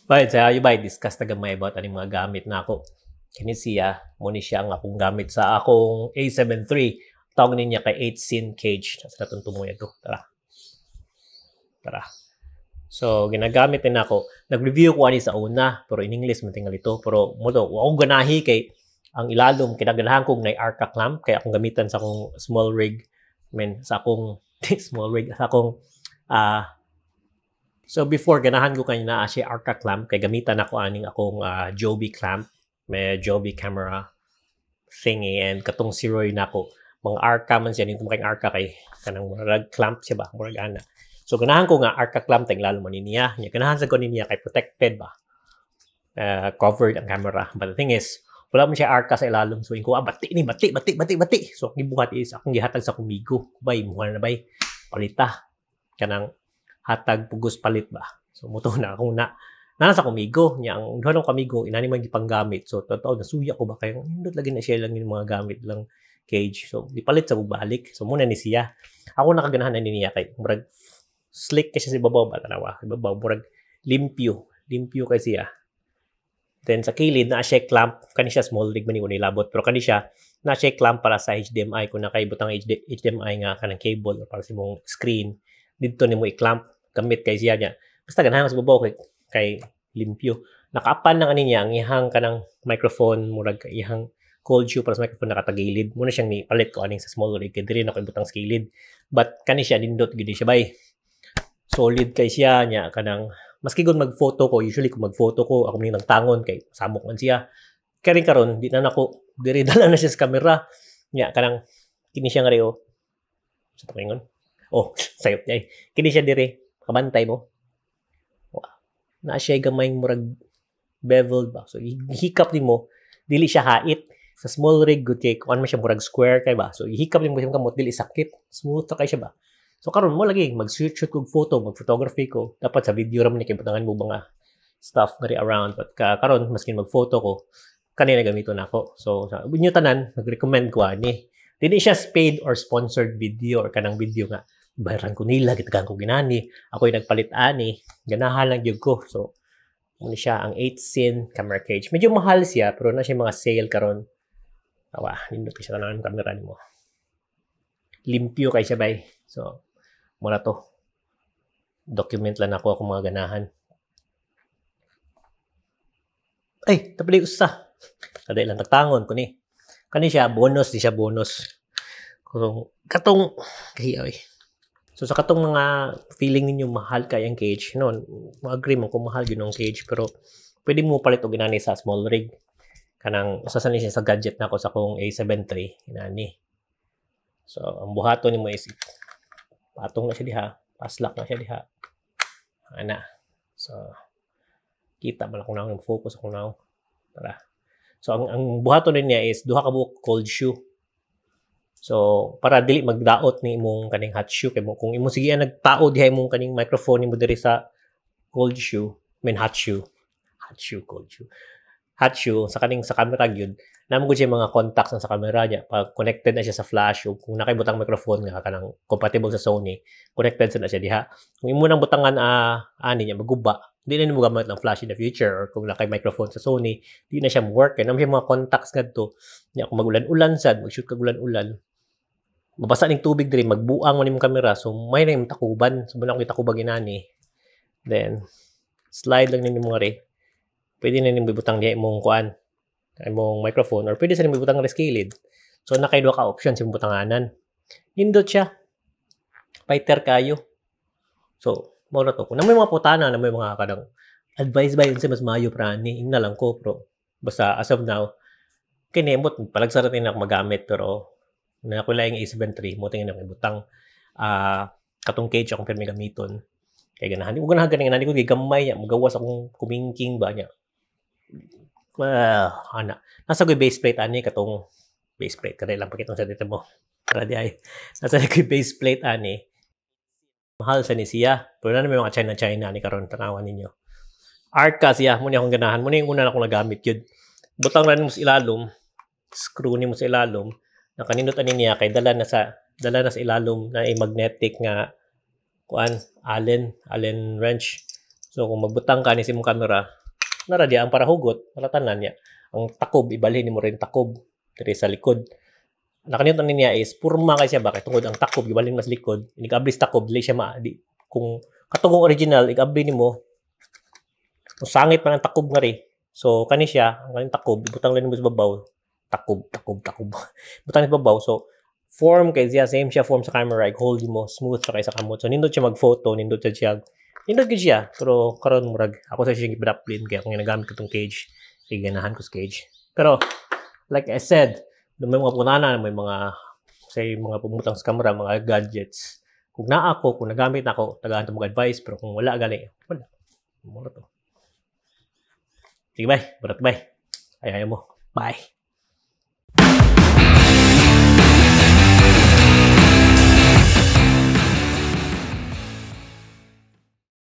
Right, sa ayo ba, discuss na gamay about aning mga gamit na ako. Kini siya, mo ni siya ang akong gamit sa akong A7 III. Tawag niya kay 8 sin cage. Sa natong tumoy ito. Tara. Tara. So, ginagamit din ako. Nag-review ko ani sa una, pero in English man tingali ito. Pero mo to, wa akong ganahi kay ang ilalom kinaganahan kong nay Arca clamp kay akong gamitan sa akong small rig. I mean, sa akong small rig, sa akong so before, ganahan ko kay naa siya Arca clamp kay gamitan ako aning akong Joby clamp, may Joby camera thingy, and katong si Roy nako mga Arca man siya nito, kay Arca kay kanang murag clamp siya ba, murag ana. So ganahan ko nga Arca clamp tang lalo man niya. Nya ganahan sa ko niya kay protected ba. Covered ang camera. But the thing is, wala man siya Arca sa ilalom. So inko, ah, bati ni, bati, bati, bati, bati. So ang gibuhat is akong gihatag sa kumigo. Bay, muha na bay. Palita. Kanang hatag pugos palit ba. So muto na akong na nasa kumigo niya, ang duha ng kamigo inani man gipanggamit. So totoo nasuya ko ba kay nindot lagi na siya lang yung mga gamit lang cage. So gipalit sa balik. So muna ni siya. Ako nakaganahan na niya kay murag slick kay siya sa ibabaw ba, tanawa. Ibabaw murag limpyo, limpyo kay siya. Then sa kilid na siya clamp, kani siya small rig man ni nilabot, pero kani siya na siya clamp para sa HDMI kung nakaibutang HD, HDMI nga kanang cable or para sa imong screen didto nimo i-clamp, gamit kay siya niya. Basta ganahan sa babaw kay limpyo. Nakaapan lang ani niya ang ihang kanang microphone, murag ihang cold shoe para sa microphone nakatagilid. Muna siyang ni palit ko aning sa small rig kay diri na ko ibutang sa kilid. But kani siya nindot gid siya bay. Solid kay siya niya, kanang maski gun mag-photo ko, usually kung mag-photo ko ako ning nagtangon kay samok man siya. Kaya karon di na nako diri, dala na siya sa kamera. Nya kanang kini siya nga reo. Sa pakingon. Oh, sayop niya. Kini siya dire, kabantay mo. Naa siya gamay murag beveled ba. So hikap nimo, dili siya hait. Sa small rig gud kay kuan man siya, murag square kay ba. So ihikap nimo sa kamot, dili sakit. Smooth sa kay siya ba. So karon mo lagi mag-shoot shoot kog photo, mag-photography ko. Dapat sa video ra man ni kay butangan mo mga stuff ngari around, but karon maskin mag-photo ko, kanina gamiton nako. So sa inyo tanan, nag-recommend ko ani. Dili siya paid or sponsored video or kanang video nga bayaran ko nila, gitagan ko ginani, ako'y nagpalit ani, ganahan lang gyud ko. So muna siya ang 8 sin camera cage. Medyo mahal siya, pero na siya mga sale karon. Awa, nindot siya tanan camera nimo. Limpyo kay siya bay. So muna to. Document lang ako akong mga ganahan. Ay, tapali usa. Kaday lang tagtangon ko ni. Kani siya bonus, di siya bonus. Kung katong kahiya oy. So sa katong mga feeling ninyo mahal kay ang cage, no, ma-agree mo kung mahal gyud ang cage, pero pwede mo palit og inani sa small rig. Kanang usa sa ni siya sa gadget nako sa akong A7 III inani. So ang buhaton nimo is patong na siya diha, paslak na siya diha. Ana. So kita man ako naong focus ako naong. Tara. So ang buhaton niya is duha ka buok cold shoe. So para dili magdaot ni imong kaning hot shoe kay mo kung imong sige nagtao diha imong kaning microphone nimo diri sa cold shoe, I mean hot shoe. Hot shoe, cold shoe. Hot shoe sa kaning sa camera gyud. Namo gud siya mga contacts na sa camera niya. Pag connected na siya sa flash o kung nakaibutang microphone nga kanang compatible sa Sony, connected sa na siya diha. Kung imo nang butangan ani niya maguba, di na nimo gamit ng flash in the future, or kung nakay microphone sa Sony, di na siya mo-work kay namo siya mga contacts ngadto. Nya kung magulan-ulan sad, mag-shoot kag ulan-ulan, mabasa ning tubig diri, magbuang man imong kamera, so may na imong takuban. So muna akong gitakubag inani. Then slide lang ninyo mga re. Pwede na nimo ibutang diha imong kuan, imong microphone, or pwede sa nimo ibutang sa kilid. So nakay duha ka option sa imong butanganan. Nindot siya. Fighter kayo. So mao na to. Kung na may mga putana, na may mga kanang advice ba yun sa mas maayo pra ani, ingna lang ko, pero basta as of now kini mot palagsa ra ako magamit, pero na ako laing A7 III mo tingin ako ibutang katong cage akong pirmi gamiton kay ganahan ko ganahan ganing ko gigamay niya magawas akong kumingking ba niya. Well, ana nasa koy base plate ani, katong base plate kada lang pakitong sa dito mo para di ay nasa koy base plate ani. Mahal sa ni siya pero na may mga China China ni karon, tanawan ninyo. Arca siya mo ni akong ganahan mo ni yung una na akong nagamit yun. Butang ra nimo sa ilalom, screw nimo sa ilalom, nakanindot ani niya kay dala na sa ilalom na ay magnetic nga kuan, Allen wrench. So kung magbutang ka ni sa imong camera, Nara diya ang para hugot, para tanan niya. Ang takob, ibalhin nimo rin takob diri sa likod. Nakanindot niya is purma kay siya ba kay tungod ang takob gibalhin mas likod, inig-abli sa takob dili siya ma di, kung katong original igabli nimo sangit man ang takob nga ri. So kani siya, ang kaning takob ibutang lang nimo sa babaw, takob, takob, takob. Butang sa babaw, so form kay siya, same siya form sa camera, i-hold mo, smooth siya kay sa kamot. So nindot siya mag-photo, nindot siya nindot gid siya. Pero karon murag ako sa siyang gidaplin kaya akong ginagamit ko tong cage. Kay ganahan ko sa cage. Pero like I said, may mga punana, may mga say mga pumutang sa camera, mga gadgets. Kung naa ako, kung nagamit na ako, tagaan to mag-advice, pero kung wala gali, wala. Mura to. Sige, bye. Barat, bye. Ay, ayaw mo. Bye.